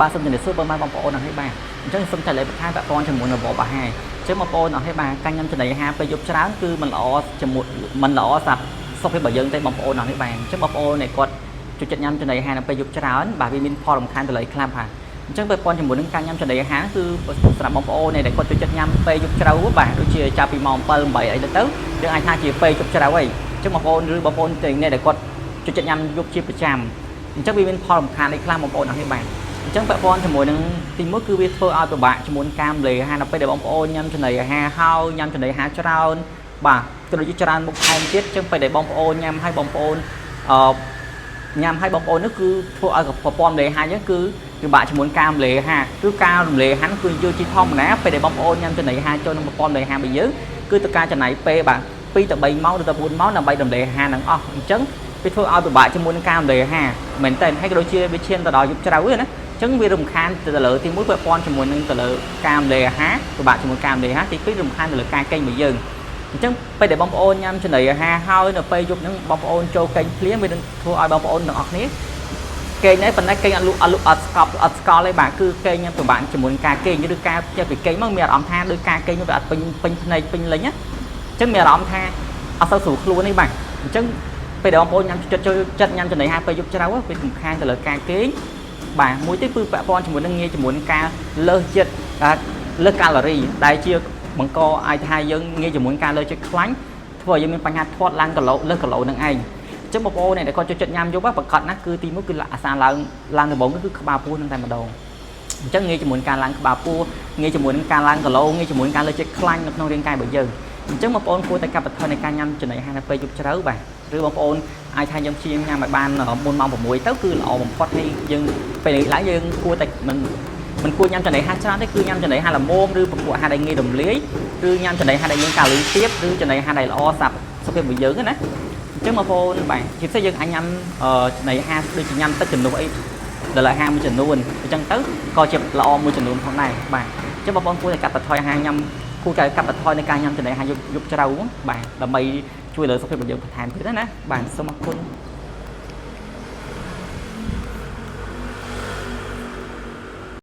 បាទសូមជម្រាបសួរបងប្អូនអរនេះបាទអញ្ចឹងសូមចែកលេខបន្ថែមពាក់ព័ន្ធជាមួយនឹងរបបអាហារអញ្ចឹងបងប្អូនអរនេះបាទការញ៉ាំចំណីអាហារពេលយប់ច្រើនគឺมันល្អជាមួយมันល្អសម្រាប់សុខភាពរបស់យើងទេបងប្អូនអរនេះបាទអញ្ចឹងបងប្អូនអ្នកគាត់ចូលចិត្តញ៉ាំចំណីអាហារនៅពេលយប់ច្រើនបាទវាមានផលរំខានទៅលើខ្លះបាទអញ្ចឹងពាក់ព័ន្ធជាមួយនឹងការញ៉ាំចំណីអាហារគឺសម្រាប់បងប្អូនអ្នកដែលគាត់ចូលចិត្តញ៉ាំពេលយប់ជ្រៅបាទដូចជាចាប់ពីម៉ោង7 8អីទៅទៅយើងអាចថាជាពេលយប់ជ្រៅហើយអញ្ចឹងបងប្អូនឬបងប្អូនទាំងអ្នកដែលគាត់ចូលចិត្តញ៉ាំយប់ជាប្រចាំអញ្ចឹងវាមានផលរំខានអីខ្លះបងប្អូនអរនេះបាទអញ្ចឹងពាក់ព័ន្ធជាមួយនឹងទីមួយគឺវាធ្វើឲ្យពិបាកជាមួយនឹងការរំលាយអាហារនៅពេលដែលបងប្អូនញ៉ាំចំណីអាហារហើយញ៉ាំចំណីអាហារច្រើនបាទក៏ដូចជាច្រើនមុខថែមទៀតអញ្ចឹងពេលដែលបងប្អូនញ៉ាំហើយបងប្អូនអឺញ៉ាំហើយបងប្អូននោះគឺធ្វើឲ្យប្រព័ន្ធរំលាយអាហារយើងគឺពិបាកជាមួយនឹងការរំលាយអាហារគឺការរំលាយអាហារគឺយកជាធម្មតាពេលដែលបងប្អូនញ៉ាំចំណីអាហារចូលក្នុងប្រព័ន្ធរំលាយអាហាររបស់យើងគឺទៅការចំណាយពេលបាទ2ទៅ3ម៉ោងឬទៅ4ម៉ោងដើម្បីរំលាយអាហារហ្នឹងអស់អញ្ចឹងវាធ្វើឲ្យពិបាកជាមួយនឹងការរំលាយអាហារមែនតើហើយក៏ដូចជាវាឈានទៅដល់យប់ជ្រៅណាអញ្ចឹងវារំខានទៅលើទីមួយពាក់ព័ន្ធជាមួយនឹងទៅលើការរំលាយអាហារពិបាកជាមួយការរំលាយអាហារទីពីររំខានទៅលើការគេងរបស់យើងអញ្ចឹងពេលដែលបងប្អូនញ៉ាំចំណីអាហារហើយនៅពេលយប់ហ្នឹងបងប្អូនចូលគេងភ្លាមវានឹងធ្វើឲ្យបងប្អូនទាំងអស់គ្នាគេងដែរប៉ុន្តែគេងអត់លក់អត់លក់អត់ស្កប់អត់ស្កល់ទេបាទគឺគេងពិបាកជាមួយនឹងការគេងឬការចេះពីគេងមកមានអារម្មណ៍ថាដូចការគេងវាអត់ពេញពេញភ្នែកពេញលេញណាអញ្ចឹងមានអារម្មណ៍ថាអត់សូវស្រួលខ្លួនទេបាទអញ្ចឹងពេលដែលបងប្អូនញ៉ាំចិត្តចូលចិត្តញ៉ាំចំណីអាហារពេលយប់ជ្រៅវាសំខាន់ទៅលើការគេងបាទមួយទៀតគឺពាក់ព័ន្ធជាមួយនឹងងាយជាមួយនឹងការលើសជាតិបាទលើសកាឡូរីដែលជាបង្កឲ្យថាយើងងាយជាមួយនឹងការលើសជាតិខ្លាញ់ធ្វើឲ្យយើងមានបញ្ហាធាត់ឡើងគីឡូលើសគីឡូនឹងឯងអញ្ចឹងបងប្អូនអ្នកដែលគាត់ចូលចិត្តញ៉ាំយប់ប្រកាសណាស់គឺទីមួយគឺអាសាឡើងឡើងដំបូងគឺក្បាលពោះនឹងតែម្ដងអញ្ចឹងងាយជាមួយនឹងការឡើងក្បាលពោះងាយជាមួយនឹងការឡើងគីឡូងាយជាមួយនឹងការលើសជាតិខ្លាញ់នៅក្នុងរាងកាយរបស់យើងអញ្ចឹងបងប្អូនគួរតែកាត់បន្ថយនៃការញ៉ាំចំណីអាហារនៅពេលយប់ជ្រៅបាទឬបងប្អូនអាចថាយើងព្យាយាមញ៉ាំឲ្យបានមុនម៉ោង6ទៅគឺល្អបំផុតហើយយើងពេលនេះឡើងយើងគួរតែមិនមិនគួរញ៉ាំចំណីអាហារច្រើនទេគឺញ៉ាំចំណីអាហារល្មមឬពពួកអាហារដែលងាយរំលាយឬញ៉ាំចំណីអាហារដែលមានកាឡូរីទាបឬចំណីអាហារដែលល្អសម្រាប់សុខភាពរបស់យើងណាអញ្ចឹងបងប្អូនបាទជាពិសេសយើងអាចញ៉ាំចំណីអាហារដូចជាញ៉ាំទឹកជំនួសអីដល់អាហារមួយចំនួនអញ្ចឹងទៅក៏ជាល្អមួយចំនួនផងដែរបាទអញ្ចឹងបងប្អូនគួរតែកាត់បន្ថយអាហារញ៉ាំគួរតែកាត់បន្ថយនៃការញ៉ាំចំណីអាហារយប់យប់ជ្រៅបាទដើម្បីជួយលើសុខភាពរបស់យើងបន្ថែមទៀតណាបាទសូមអរគុណ។